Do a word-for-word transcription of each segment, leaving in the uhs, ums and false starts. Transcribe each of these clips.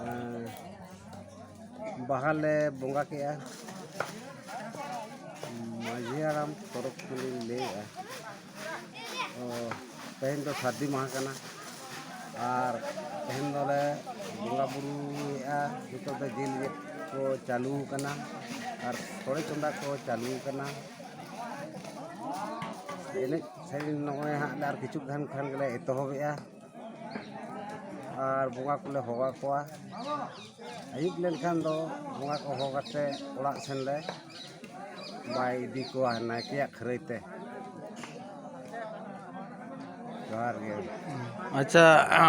ᱮᱸ, ᱵᱟᱦᱟ ᱞᱮ ᱵᱚᱸᱜᱟ ᱠᱮᱜᱼᱟ᱾ ᱢᱟᱹᱡᱷᱤ ᱦᱟᱲᱟᱢ ᱛᱚᱨᱚᱯ ᱠᱷᱚᱱᱤᱧ ᱞᱟᱹᱭᱮᱜᱼᱟ, ᱛᱚ ᱛᱮᱦᱮᱧ ᱫᱚ ᱥᱟᱹᱨᱫᱤ ᱢᱟᱦᱟ ᱠᱟᱱᱟ᱾ ᱟᱨ ᱛᱮᱦᱮᱧ ᱫᱚᱞᱮ ᱵᱚᱸᱜᱟ ᱵᱩᱨᱩᱭᱮᱜᱼᱟ᱾ ᱱᱤᱛᱚᱜ ᱫᱚ ᱡᱤᱞ ᱜᱮᱫ ᱠᱚ ᱪᱟᱹᱞᱩ ᱟᱠᱟᱱᱟ ᱟᱨ ᱥᱚᱲᱮ ᱪᱚᱸᱫᱟ ᱠᱚ ᱪᱟᱹᱞᱩ ᱟᱠᱟᱱᱟ᱾ ᱮᱱᱮᱡ ᱥᱮᱨᱮᱧ ᱱᱚᱜᱼᱚᱭ ᱦᱟᱸᱜ ᱞᱮ ᱟᱨ ᱠᱤᱪᱷᱩ ᱜᱟᱱ ᱠᱷᱟᱱ ᱜᱮᱞᱮ ᱮᱛᱚᱦᱚᱵᱮᱜᱼᱟ᱾ ᱟᱨ ᱵᱚᱸᱜᱟ ᱠᱚᱞᱮ ᱦᱚᱦᱚ ᱟᱠᱚᱣᱟ᱾ ᱟᱹᱭᱩᱵ ᱞᱮᱱᱠᱷᱟᱱ ᱫᱚ ᱵᱚᱸᱜᱟ ᱠᱚ ᱦᱚᱦᱚ ᱠᱟᱛᱮ ᱚᱲᱟᱜ ᱥᱮᱱ ᱞᱮ ᱵᱟᱭ ᱤᱫᱤ ᱠᱚᱣᱟ ᱱᱟᱭᱠᱮᱭᱟᱜ ᱠᱷᱟᱹᱨᱟᱹᱭ ᱛᱮ᱾ ᱡᱚᱦᱟᱨ ᱜᱮ᱾ ᱟᱪᱪᱷᱟ,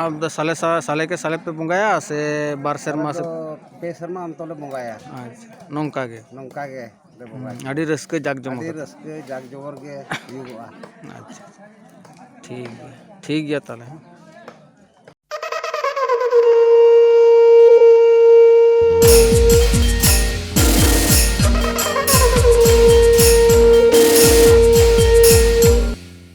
ᱟᱯᱮ ᱫᱚ ᱥᱟᱞᱮ ᱥᱟ- ᱥᱟᱞᱮ ᱠᱮ ᱥᱟᱞᱮ ᱯᱮ ᱵᱚᱸᱜᱟᱭᱟ ᱥᱮ ᱵᱟᱨ ᱥᱮᱨᱢᱟ ᱟᱞᱮ ᱥᱮ? ᱫᱚ ᱯᱮ ᱥᱮᱨᱢᱟ ᱚᱱᱛᱚᱨ ᱞᱮ ᱵᱚᱸᱜᱟᱭᱟ᱾ ᱟᱪᱪᱷᱟ, ᱱᱚᱝᱠᱟ ᱜᱮ᱾ ᱱᱚᱝᱠᱟ ᱜᱮ ᱞᱮ ᱵᱚᱸᱜᱟᱭᱟ᱾ ᱦᱩᱸ, ᱟᱹᱰᱤ ᱨᱟᱹᱥᱠᱟᱹ ᱡᱟᱠ ᱡᱚᱢᱚᱠ ᱟᱹᱰᱤ ᱠᱟᱛᱮ᱾ ᱨᱟᱹᱥᱠᱟᱹ ᱡᱟᱠ ᱡᱚᱢᱚᱠ ᱜᱮ ᱦᱩᱭᱩᱜᱚᱜᱼᱟ᱾ ᱟᱪᱪᱷᱟ, ᱴᱷᱤᱠ ᱜᱮᱭᱟ, ᱴᱷᱤᱠ ᱜᱮᱭᱟ ᱛᱟᱦᱚᱞᱮ, ᱦᱮᱸ᱾